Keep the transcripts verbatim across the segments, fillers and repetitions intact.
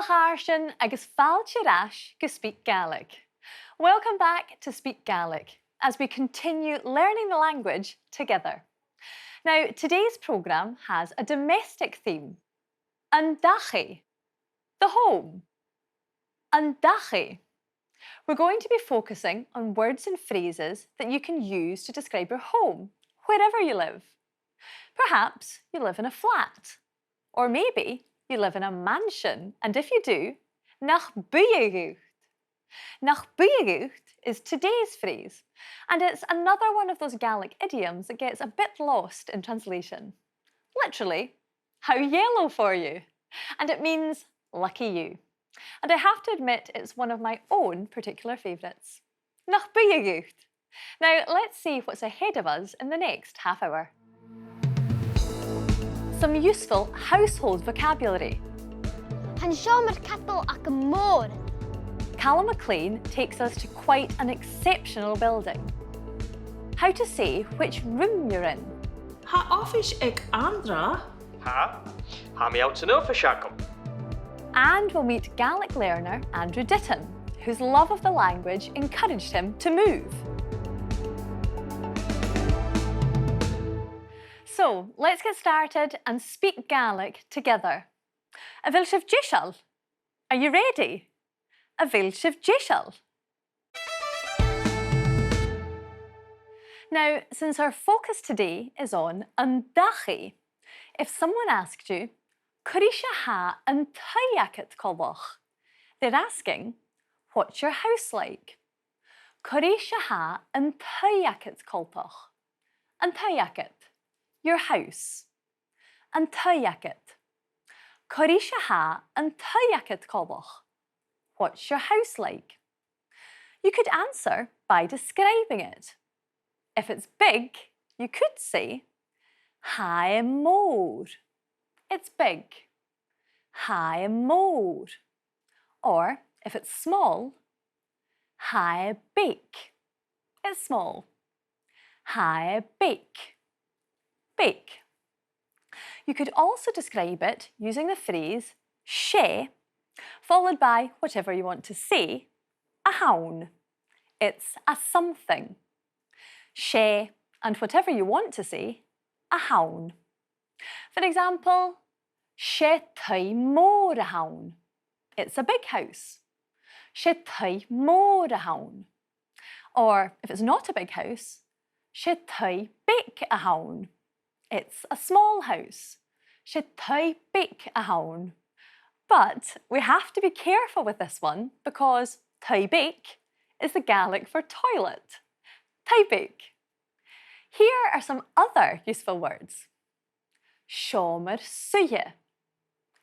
chàirdean agus fàilte air ais gu SpeakGaelic. Welcome back to SpeakGaelic as we continue learning the language together. Now, today's programme has a domestic theme. An dachaigh. The home. An dachaigh. We're going to be focusing on words and phrases that you can use to describe your home, wherever you live. Perhaps you live in a flat, or maybe you live in a mansion, and if you do, nach buidhe dhut. Nach buidhe dhut is today's phrase, and it's another one of those Gaelic idioms that gets a bit lost in translation. Literally, how yellow for you. And it means lucky you. And I have to admit, it's one of my own particular favourites. Nach buidhe dhut. Now, let's see what's ahead of us in the next half hour. Some useful household vocabulary. Tha an seòmar-cadail agam mòr. Calum MacLean takes us to quite an exceptional building. How to say which room you're in. Tha oifis aig Anndra. Tha. Tha mi anns an oifis agam. And we'll meet Gaelic learner Andrew Ditton, whose love of the language encouraged him to move. So, let's get started and speak Gaelic together. A bheil sibh deiseil? Are you ready? A bheil sibh deiseil? Now, since our focus today is on an dachaigh, if someone asked you, "Cò ris a tha an taigh agad coltach?" they're asking, "What's your house like?" Cò ris a tha an taigh agad coltach? An taigh agad. Your house. An taigh agad. Cò ris a tha an taigh agad coltach? What's your house like? You could answer by describing it. If it's big, you could say, "Tha e mòr." It's big. Tha e mòr. Or, if it's small, "Tha e beag." It's small. Tha e beag. Beag. You could also describe it using the phrase 's e, followed by whatever you want to say, a th' ann. It's a something. 'S e, and whatever you want to say, a th' ann. For example, 's e taigh mòr a th' ann. It's a big house. 'S e taigh mòr a th' ann. Or, if it's not a big house, 's e taigh beag a th' ann. It's a small house. 'S e taigh beag a th' ann. But we have to be careful with this one because taigh beag is the Gaelic for toilet. Taigh beag. Here are some other useful words. Seòmar-suidhe.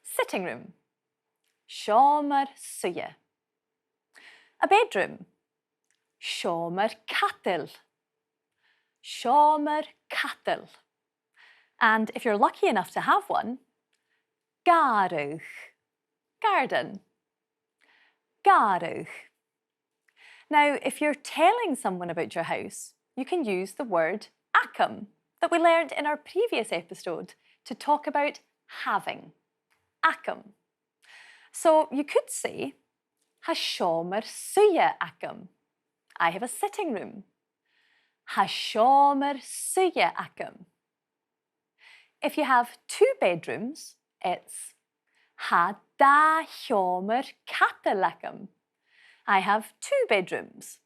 Sitting room. Seòmar-suidhe. A bedroom. Seòmar-cadail. Seòmar-cadail. And if you're lucky enough to have one, gàrradh. Garden. Gàrradh. Now, if you're telling someone about your house, you can use the word agam that we learned in our previous episode to talk about having. Agam. So you could say, "Tha seòmar-suidhe agam." I have a sitting room. Tha seòmar-suidhe agam. If you have two bedrooms, it's tha dà sheòmar-cadail agam. I have two bedrooms.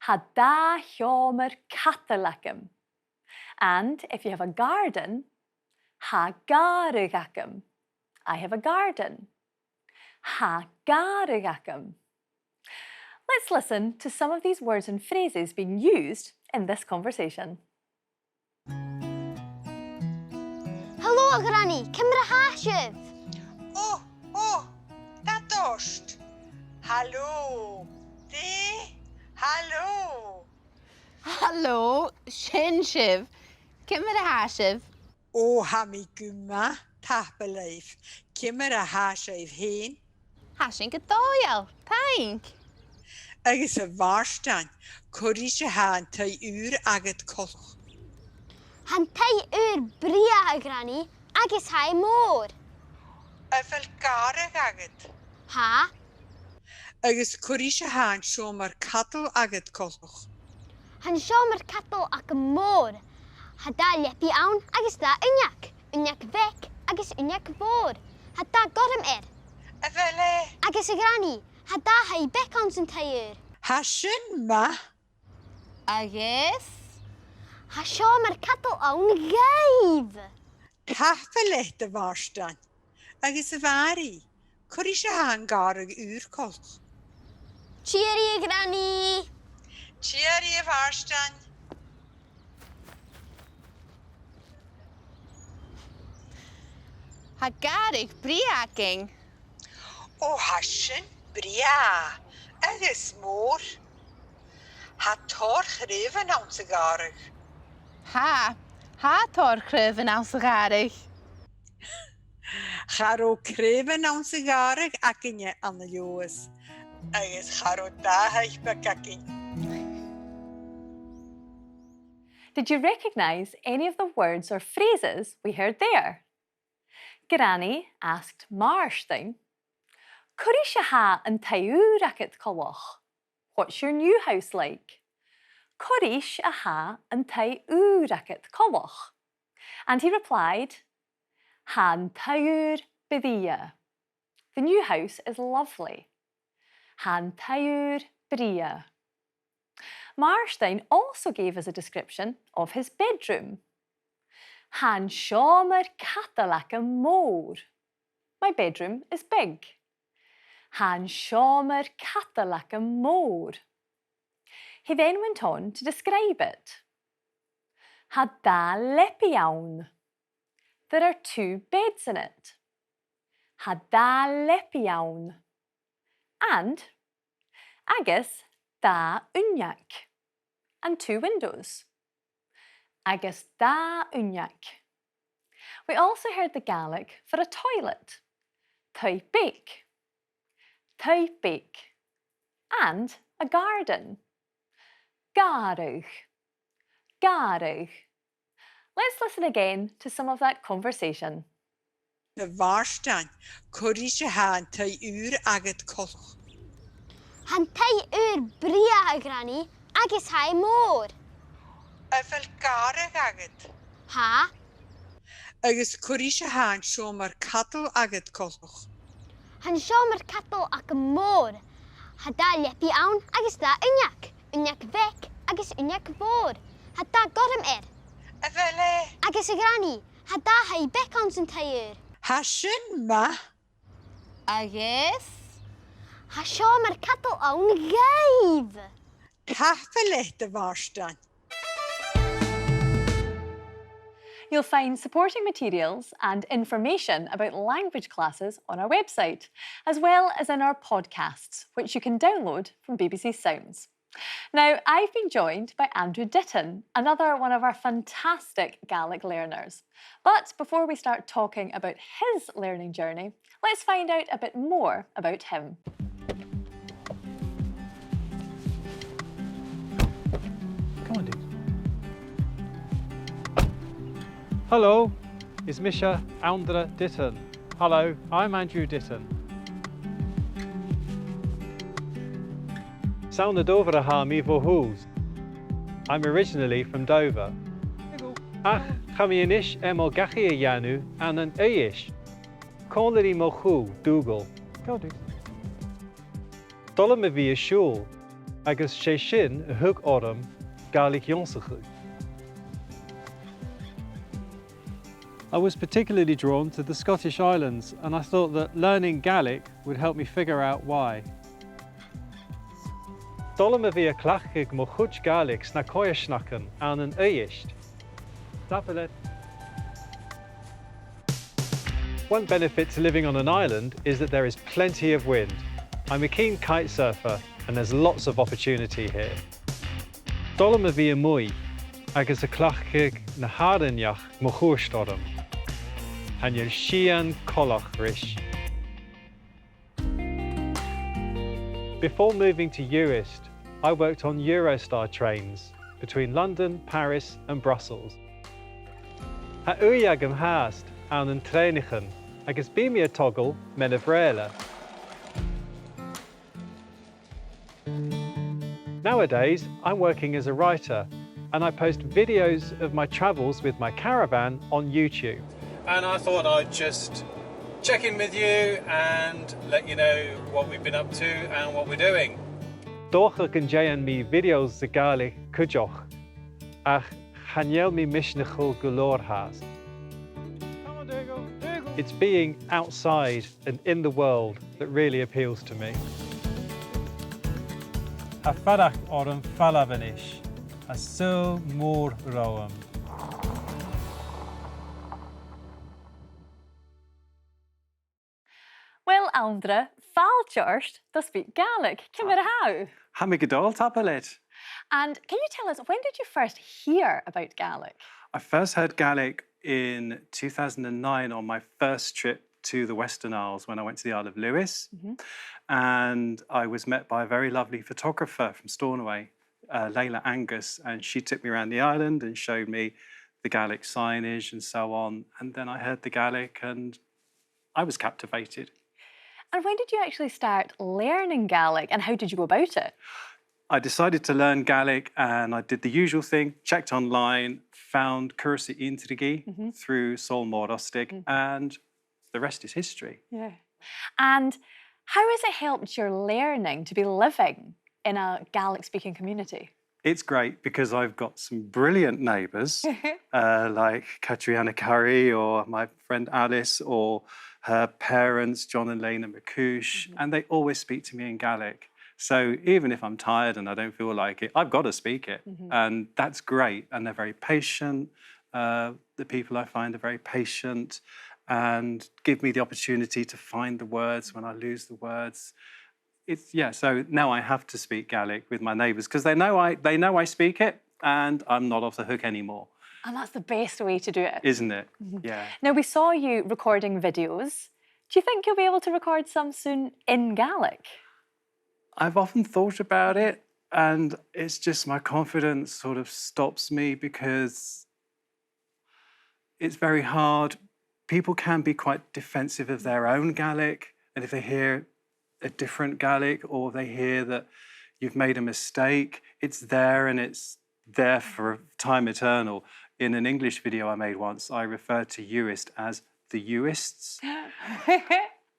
Tha dà sheòmar-cadail agam. And if you have a garden, tha gàrradh agam. I have a garden. Tha gàrradh agam. Let's listen to some of these words and phrases being used in this conversation. Halò, a Ghranny, ciamar a tha sibh? Ò, ò, tha dòrst. Halò, dè? Halò. Halò, sin sibh. Ciamar a tha sibh? Ò, tha mi gu math, tapadh leibh. Ciamar a tha sibh fhèin? Tha sinn gu dòigheil, taing. Agus a Mhàrtainn, cò ris a tha an taigh ùr agad coltach? Tha an taigh ùr brèagha, a Ghranny, agus tha e mòr. A bheil gàrradh agad? Tha. Agus cò ris a tha an seòmar-cadail agad, a Choinnich? Tha an seòmar-cadail agam mòr. Tha dà leabaidh ann agus dà uinneag, uinneag bheag agus uinneag mhòr. Tha dath gorm air. A bheil e? Agus a Ghranaidh, tha dà thaigh bheag anns an taigh ùr. Tha sin math. Agus? Tha seòmar-cadail ann dhuibh. Tapadh leat, a Mhàrtainn. Agus a Mhàiri, cò ris a tha an gàrradh ùr, a Choinnich? Tìoraidh, a Ghranaidh. Tìoraidh, a Mhàrtainn. Tha gàrradh brèagha againn. Ò, tha sin brèagha agus mòr. Tha tòrr chraobhan anns a' ghàrradh. Tha, tha tòrr chraobhan anns a' ghàrradh. Cha robh craobhan anns a' ghàrradh againne ann an Leòdhas, agus cha robh dà thaigh beag againn. Did you recognise any of the words or phrases we heard there? Granny asked Màrtainn, "Cò ris a tha an taigh ùr agad, a Choinnich? What's your new house like?" Cò ris a tha an taigh ùr agad, a Choinnich? And he replied, "Tha an taigh ùr brèagha." The new house is lovely. Tha an taigh ùr brèagha. Màrtainn also gave us a description of his bedroom. Tha an seòmar-cadail agam mòr. My bedroom is big. Tha an seòmar-cadail agam mòr. He then went on to describe it. Tha dà leabaidh ann. There are two beds in it. Tha dà leabaidh ann. And, agus dà uinneag. And two windows. Agus dà uinneag. We also heard the Gaelic for a toilet. Taigh beag. Taigh beag. And a garden. Gàrradh. Gàrradh. Let's listen again to some of that conversation. A Mhàrtainn, cò ris a tha an taigh ùr agad, a Choinnich? Tha an taigh ùr brèagha, a Ghranaidh, agus tha e mòr. A bheil gàrradh agad? Tha. Agus cò ris a tha an seòmar-cadail agad, a Choinnich? Tha an seòmar-cadail agam mòr. Tha dà leabaidh ann agus dà uinneag, uinneag bheag agus uinneag mhòr. Tha dath gorm air. A bheil e? Agus a Ghranaidh, tha dà thaigh bheag anns an taigh ùr. Tha sin math. Agus? Tha seòmar-cadail ann dhuibh. Tapadh leat, a Mhàrtainn. You'll find supporting materials and information about language classes on our website, as well as in our podcasts, which you can download from B B C Sounds. Now, I've been joined by Andrew Ditton, another one of our fantastic Gaelic learners. But before we start talking about his learning journey, let's find out a bit more about him. Come on, dude. Hello, is mise Andrew Ditton. Hello, I'm Andrew Ditton. 'S ann à Dòmhnall a tha mi bho thùs. I'm originally from Dover. Ach tha mi a-nis air mo dhachaigh a dhèanamh ann an Uibhist, còmhla ri mo chù, Dougal. Go, Dougal. Dh'fheumainn a bhith a' siubhal, agus 's e sin a thug orm Gàidhlig ionnsachadh. I was particularly drawn to the Scottish Islands, and I thought that learning Gaelic would help me figure out why. Dh'fheumainn a bhith a' cleachdadh mo chuid Gàidhlig sna coimhearsnachdan ann an Uibhist. Tapadh leat. One benefit to living on an island is that there is plenty of wind. I'm a keen kite surfer, and there's lots of opportunity here. Dh'fheumainn a bhith a-muigh agus a' cleachdadh na h-àrainneachd mo chuairt orm. Chan eil sìon coltach ris. Before moving to Uist, I worked on Eurostar trains between London, Paris and Brussels. Tha ùidh agam fhathast ann an trèanaichean agus bidh mi a' togail meanbh-rèile. Nowadays, I'm working as a writer, and I post videos of my travels with my caravan on YouTube. And I thought I'd just check in with you and let you know what we've been up to and what we're doing. 'S dòcha gun dèan mi videos sa Ghàidhlig cuideachd, ach chan eil mi misneachail gu leòr fhathast. It's being outside and in the world that really appeals to me. Tha faireachdainn orm falamh a-nis, tha saoghal mòr romham. Well, Anndra, fàilte ort do SpeakGaelic. Ciamar a tha thu? Tha mi gu dòigheil, tapadh leat. And can you tell us, when did you first hear about Gaelic? I first heard Gaelic in two thousand and nine on my first trip to the Western Isles when I went to the Isle of Lewis. Mm-hmm. And I was met by a very lovely photographer from Stornoway, uh, Layla Angus, and she took me around the island and showed me the Gaelic signage and so on. And then I heard the Gaelic and I was captivated. And when did you actually start learning Gaelic and how did you go about it? I decided to learn Gaelic and I did the usual thing, checked online, found Cùrsa Inntrigidh, mm-hmm, through Sabhal Mòr Ostaig, mm, and the rest is history. Yeah. And how has it helped your learning to be living in a Gaelic-speaking community? It's great because I've got some brilliant neighbours, uh, like Catriona Curry or my friend Alice or her parents, John and Lena McCouche, mm-hmm, and they always speak to me in Gaelic. So even if I'm tired and I don't feel like it, I've got to speak it. Mm-hmm. And that's great. And they're very patient. Uh, the people I find are very patient and give me the opportunity to find the words when I lose the words. It's, yeah, so now I have to speak Gaelic with my neighbours 'cause they know I, they know I speak it and I'm not off the hook anymore. And that's the best way to do it. Isn't it? Mm-hmm. Yeah. Now, we saw you recording videos. Do you think you'll be able to record some soon in Gaelic? I've often thought about it, and it's just my confidence sort of stops me because it's very hard. People can be quite defensive of their own Gaelic, and if they hear a different Gaelic or they hear that you've made a mistake, it's there and it's there for time eternal. In an English video I made once, I referred to Uist as the Uists.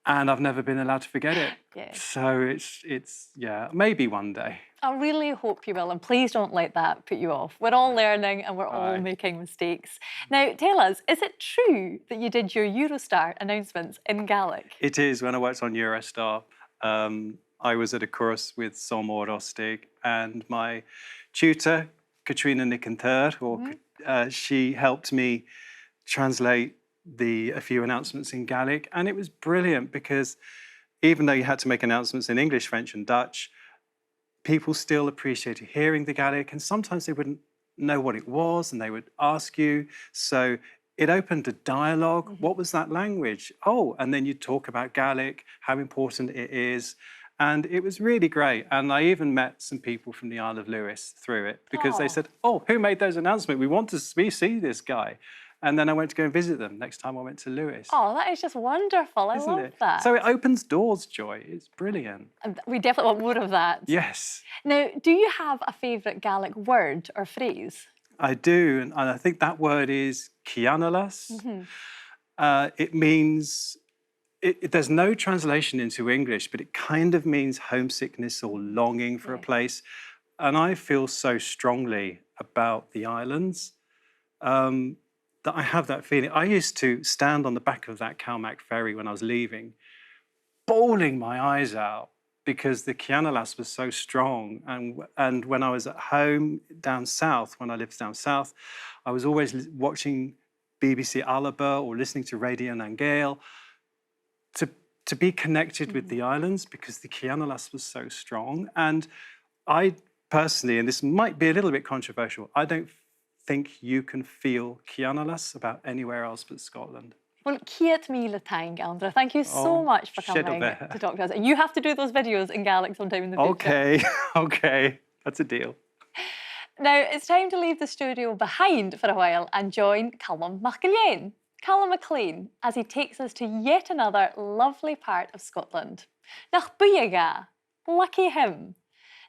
And I've never been allowed to forget it. Yes. So it's, it's, yeah, maybe one day. I really hope you will, and please don't let that put you off. We're all learning and we're all, aye, making mistakes. Now, tell us, is it true that you did your Eurostar announcements in Gaelic? It is. When I worked on Eurostar, um, I was at a cùrsa with Sabhal Mòr Ostaig, and my tutor, Catrìona Nic an t-Saoir, or, mm-hmm, uh, she helped me translate the, a few announcements in Gaelic, and it was brilliant because even though you had to make announcements in English, French and Dutch, people still appreciated hearing the Gaelic, and sometimes they wouldn't know what it was and they would ask you. So it opened a dialogue. Mm-hmm. What was that language? Oh, and then you talk about Gaelic, how important it is. And it was really great. And I even met some people from the Isle of Lewis through it because they, oh, said, "Oh, who made those announcements? We want to s-, we see this guy." And then I went to go and visit them next time I went to Lewis. Oh, that is just wonderful. I, isn't it, love that. So it opens doors, Joy. It's brilliant. And we definitely want more of that. Yes. Now, do you have a favourite Gaelic word or phrase? I do, and, and I think that word is cianalas. Mm-hmm. Uh, it means, it, it, there's no translation into English, but it kind of means homesickness or longing for a, yeah, place. And I feel so strongly about the islands, um, that I have that feeling. I used to stand on the back of that Calmac ferry when I was leaving, bawling my eyes out because the cianalas was so strong. And, and when I was at home down south, when I lived down south, I was always li-, watching B B C Alba or listening to Radio nan Gàidheal to, to be connected with, mm-hmm, the islands because the cianalas was so strong. And I personally, and this might be a little bit controversial, I don't think you can feel cianalas about anywhere else but Scotland. Well, ceud mìle taing, Anndra. Thank you so much for coming to talk to us. Oh, 's e do bheatha. And you have to do those videos in Gaelic sometime in the future. Okay, okay. That's a deal. Now, it's time to leave the studio behind for a while and join Calum MacIlleathain, Calum MacLean, as he takes us to yet another lovely part of Scotland. Nach buidhe dha! Lucky him.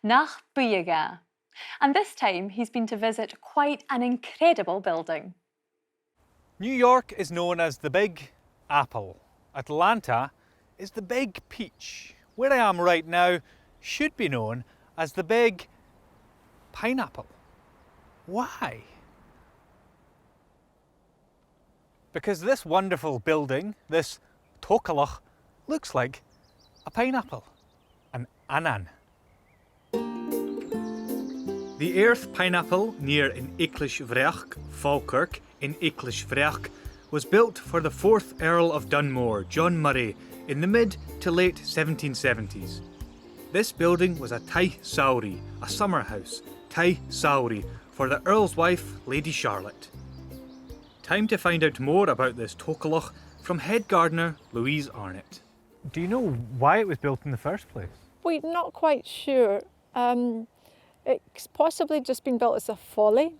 Nach buidhe dha. And this time he's been to visit quite an incredible building. New York is known as the Big Apple. Atlanta is the Big Peach. Where I am right now should be known as the Big Pineapple. Why? Because this wonderful building, this togalach, looks like a pineapple, an annan. The Airth Pineapple near an Eaglais Bhreac, Falkirk, in Eaglais Bhreac, was built for the fourth Earl of Dunmore, John Murray, in the mid to late seventeen seventies. This building was a taigh samhraidh, a summer house, taigh samhraidh, for the Earl's wife, Lady Charlotte. Time to find out more about this togalach from head gardener Louise Arnott. Do you know why it was built in the first place? We're not quite sure. Um, it's possibly just been built as a folly.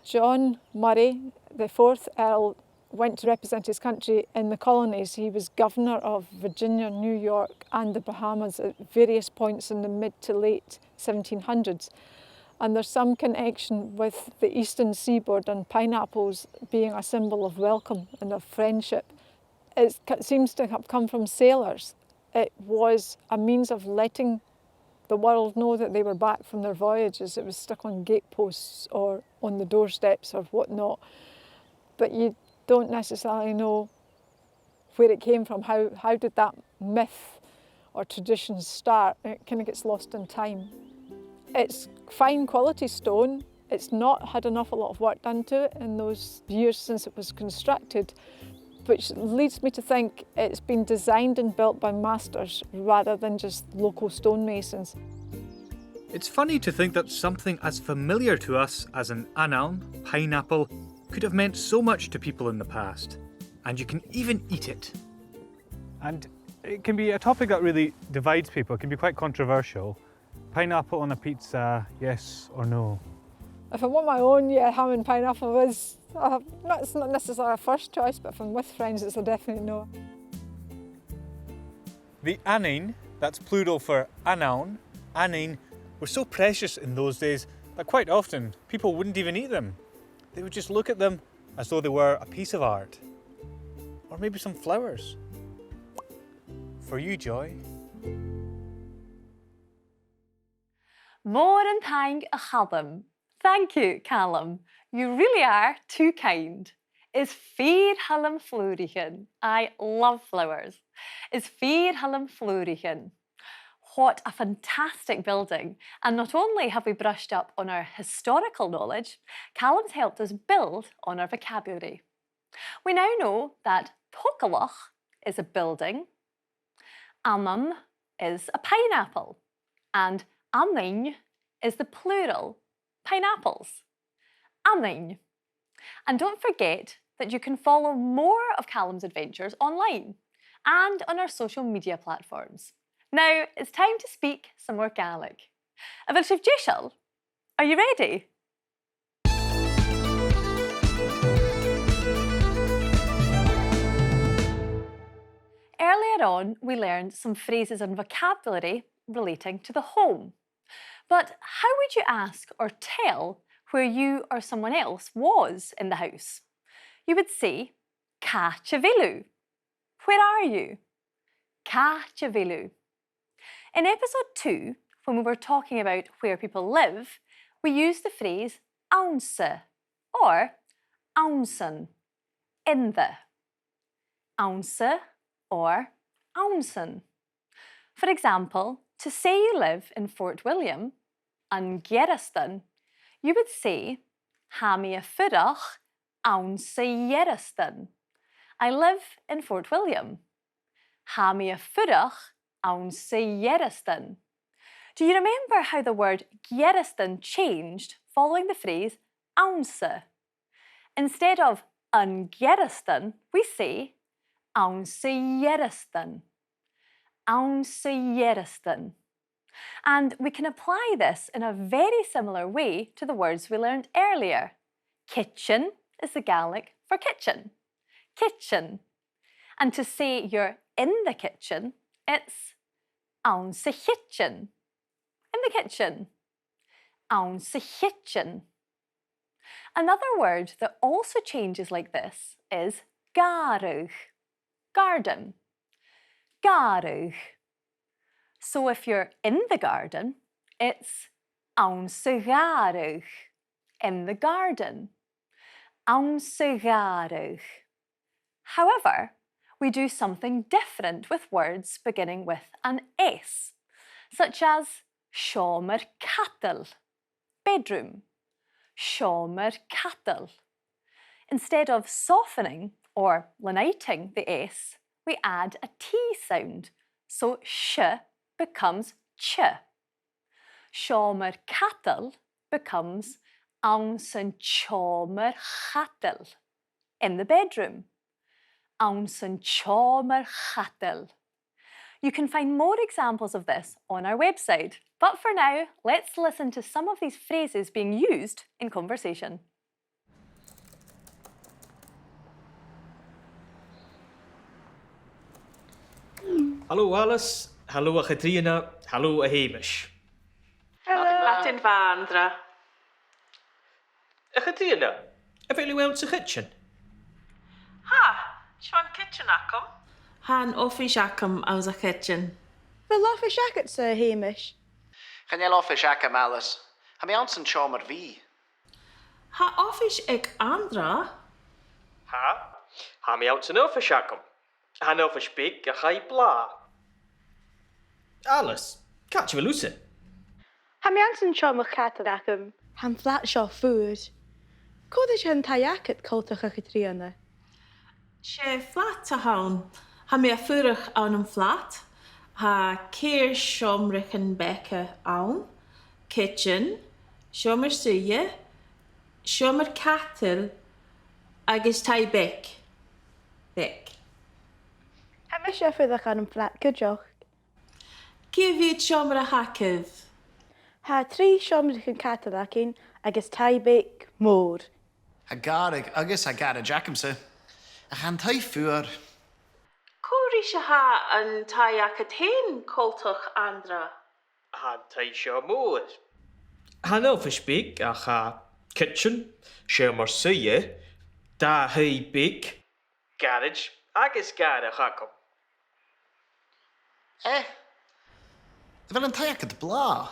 John Murray, the fourth Earl, went to represent his country in the colonies. He was governor of Virginia, New York, and the Bahamas at various points in the mid to late seventeen hundreds. And there's some connection with the eastern seaboard and pineapples being a symbol of welcome and of friendship. It seems to have come from sailors. It was a means of letting the world know that they were back from their voyages. It was stuck on gateposts or on the doorsteps or whatnot. But you don't necessarily know where it came from. How, how did that myth or tradition start? It kind of gets lost in time. It's fine quality stone. It's not had an awful lot of work done to it in those years since it was constructed, which leads me to think it's been designed and built by masters rather than just local stonemasons. It's funny to think that something as familiar to us as an annan, pineapple, could have meant so much to people in the past. And you can even eat it. And it can be a topic that really divides people. It can be quite controversial. Pineapple on a pizza, yes or no? If I'm on my own, yeah, ham and pineapple is, uh, not, it's not necessarily a first choice, but if I'm with friends, it's a definite no. The annain, that's plural for annan, annain, were so precious in those days that quite often people wouldn't even eat them. They would just look at them as though they were a piece of art. Or maybe some flowers. For you, Joy. Mòran taing, a Chaluim. Thank you, Calum. You really are too kind. Is fìor thoil leam flùraichean. I love flowers. Is fìor thoil leam flùraichean. What a fantastic building. And not only have we brushed up on our historical knowledge, Calum's helped us build on our vocabulary. We now know that togalach is a building, annan is a pineapple, and annain is the plural, pineapples. Annain. And don't forget that you can follow more of Calum's adventures online and on our social media platforms. Now, it's time to speak some more Gaelic. A bheil sibh deiseil? Are you ready? Earlier on, we learned some phrases and vocabulary relating to the home. But how would you ask or tell where you or someone else was in the house? You would say, "Càit a bheil thu?" Where are you? Càit a bheil thu? In episode two, when we were talking about where people live, we used the phrase anns a or anns an, in the. Anns a or anns an. For example, to say you live in Fort William, an Gearasdan, you would say, "Tha mi a' fuireach anns a' Ghearasdan." I live in Fort William. Tha mi a' fuireach anns a' Ghearasdan. Do you remember how the word Gearasdan changed following the phrase anns a? Instead of an Gearasdan, we say anns a' Ghearasdan. Anns a' Ghearasdan. And we can apply this in a very similar way to the words we learned earlier. Kitchen is the Gaelic for kitchen. Kitchen. And to say you're in the kitchen, it's anns a' chidsin. In the kitchen. Anns a' chidsin. Another word that also changes like this is gàrradh, garden. Gàrradh. So if you're in the garden, it's anns a' ghàrradh, in the garden. Anns a' ghàrradh. However, we do something different with words beginning with an S, such as seòmar-cadail, bedroom, seòmar-cadail. Instead of softening or leniting the S, we add a T sound, so sh becomes ch. Seòmar-cadail becomes anns an t-seòmar-chadail, in the bedroom. Anns an t-seòmar-chadail. You can find more examples of this on our website, but for now, let's listen to some of these phrases being used in conversation. Halò, Alice. Halò, a Chatrìona. Halò, a Sheumais. Halò. Madainn mhath, Anndra. A Chatrìona, a bheil thu anns a' chidsin? Tha, seo an cidsin agam. Tha an oifis agam anns a' chidsin. A bheil oifis agadsa, a Sheumais? Chan eil oifis agam, Alice. Tha mi anns an t-seòmar-bhìdh. Tha oifis aig Anndra. Tha, tha mi anns an oifis agam. Tha an oifis beag ach tha i blàth. Alice, càit a bheil thusa? Tha mi anns an t-seòmar-chadail agam. Tha am flat seo fuar. Cò ris a tha an taigh agad coltach, a Chatrìona? 'S e flat a th' ann. Tha mi a' fuireach ann am flat. Tha ceithir seòmraichean beaga ann. Cidsin, seòmar-suidhe, seòmar-cadail agus taigh beag. Beag. Tha mise a' fuireach ann am flat cuideachd. Cia mheud seòmar a th' agaibh? Tha trì seòmraichean-cadail againn agus taigh beag mòr. Tha gàrradh agus tha gàraids agamsa. Ach tha an taigh fuar. Cò ris a tha an taigh agad fhèin coltach, Anndra? Tha an taigh seo mòr. Tha an oifis beag ach tha cidsin, seòmar-suidhe, dà thaigh beag, gàraids agus gàrradh agam. Eh? A bheil an taigh agad blàth?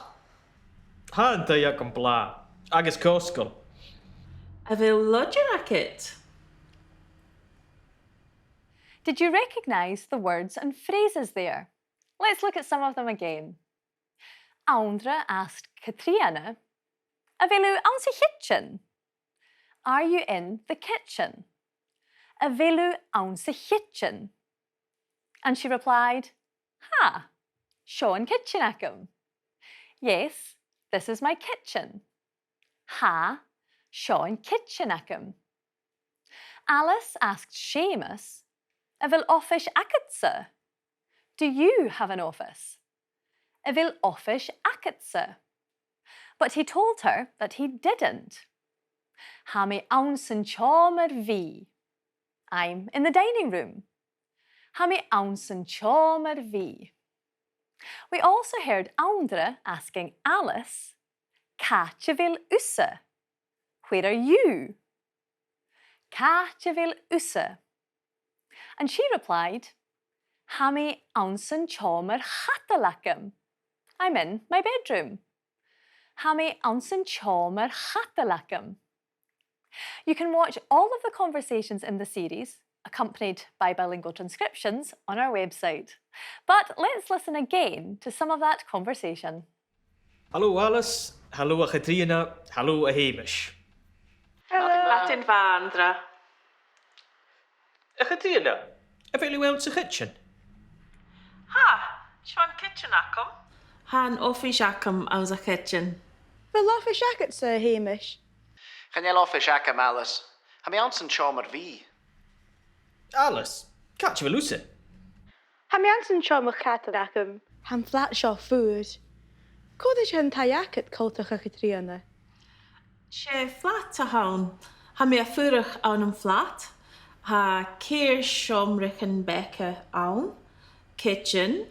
Tha an taigh agam blàth agus cosgail. A bheil lodger agad? Did you recognise the words and phrases there? Let's look at some of them again. Anndra asked Catrìona, "A bheil thu anns a' chidsin?" Are you in the kitchen? A bheil thu anns a' chidsin? And she replied, "Tha, seo an cidsin agam." Yes, this is my kitchen. Tha, seo an cidsin agam. Alice asked Seumas, "A bheil oifis agadsa?" Do you have an office? A bheil oifis agadsa? But he told her that he didn't. Tha mi anns an t-seòmar-bhìdh. I'm in the dining room. Tha mi anns an t-seòmar-bhìdh. We also heard Anndra asking Alice, "Càit a bheil thusa?" Where are you? Càit a bheil thusa? And she replied, "Tha mi anns an t-seòmar-chadail agam." I'm in my bedroom. Tha mi anns an t-seòmar-chadail agam. You can watch all of the conversations in the series, accompanied by bilingual transcriptions, on our website. But let's listen again to some of that conversation. Halò, Alice. Halò, a Chatrìona. Halò, a Sheumais. Hello. Madainn mhath, Anndra. A Chatrìona, a bheil thu anns a' chidsin? Tha, seo an cidsin agam. Tha an oifis agam anns a' chidsin. A bheil oifis agadsa, a Sheumais? Chan eil oifis agam, Alice. Tha mi anns an t-seòmar-bhìdh. Alice, càit a bheil thusa? Tha mi anns an t-seòmar-chadail agam. Tha am flat seo fuar. Cò ris a tha an taigh agad coltach, a Chatrìona? 'S e flat a th' ann. Tha mi a' fuireach ann am flat. Tha ceithir seòmraichean beaga ann. Cidsin,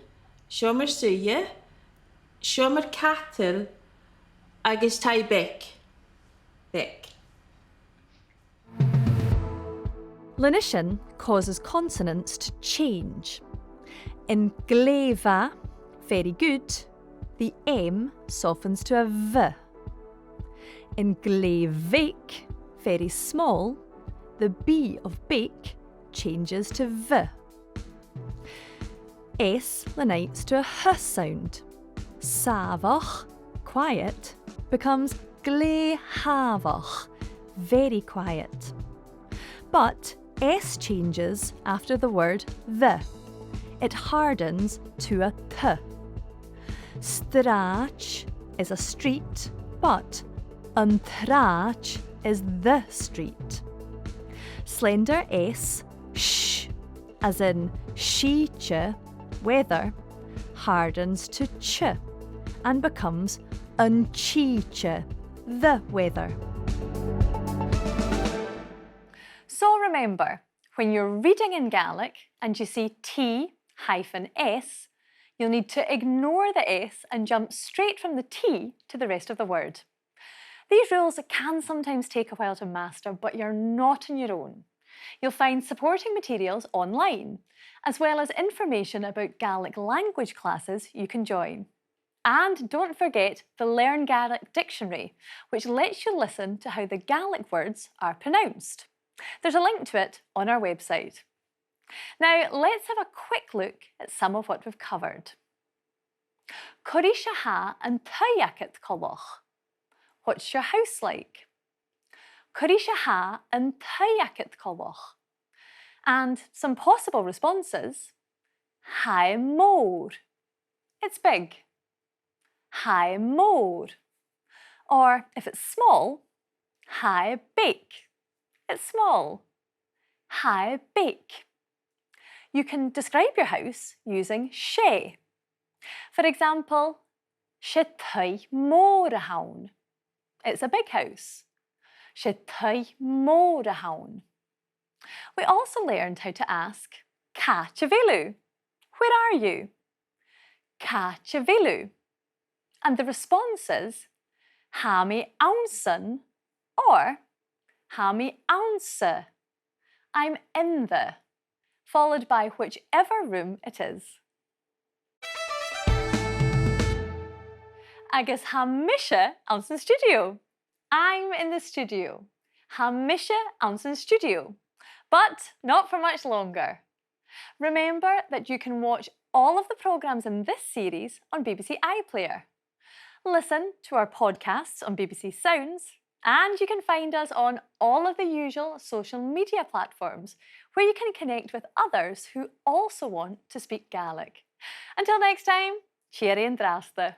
seòmar-suidhe, Seo mo chadal agus tha i beag. Beag. Lenition causes consonants to change. An glè mhath, very good, the M softens to a V. An glè bheag, very small, the B of beag changes to V. S lenites to a H sound. Sàmhach, quiet, becomes glè shàmhach, very quiet. But S changes after the word the. It hardens to a T. Sràid is a street, but an t-sràid is the street. Slender S, sh, as in sìthe, weather, hardens to ch and becomes an t-sìthe, the weather. So remember, when you're reading in Gaelic and you see T hyphen S, you'll need to ignore the S and jump straight from the T to the rest of the word. These rules can sometimes take a while to master, but you're not on your own. You'll find supporting materials online, as well as information about Gaelic language classes you can join. And don't forget the Learn Gaelic Dictionary, which lets you listen to how the Gaelic words are pronounced. There's a link to it on our website. Now, let's have a quick look at some of what we've covered. Cò ris a tha an taigh agad coltach? What's your house like? Cò ris a tha an taigh agad coltach? And some possible responses. Tha e mòr. It's big. Tha e mòr. Or, if it's small, tha e beag. It's small. Tha e beag. You can describe your house using 's e. For example, 's e taigh mòr a th' ann. It's a big house. 'S e taigh mòr a th' ann. We also learned how to ask, càit a bheil thu? Where are you? Càit a bheil thu? And the response is, tha mi anns an, or tha mi anns a'. I'm in the, followed by whichever room it is. Agus tha mise anns an stiùidio. I'm in the studio. Tha mise anns an stiùidio. But not for much longer. Remember that you can watch all of the programmes in this series on B B C iPlayer. Listen to our podcasts on B B C Sounds, and you can find us on all of the usual social media platforms where you can connect with others who also want to speak Gaelic. Until next time, tìoraidh an-dràsta.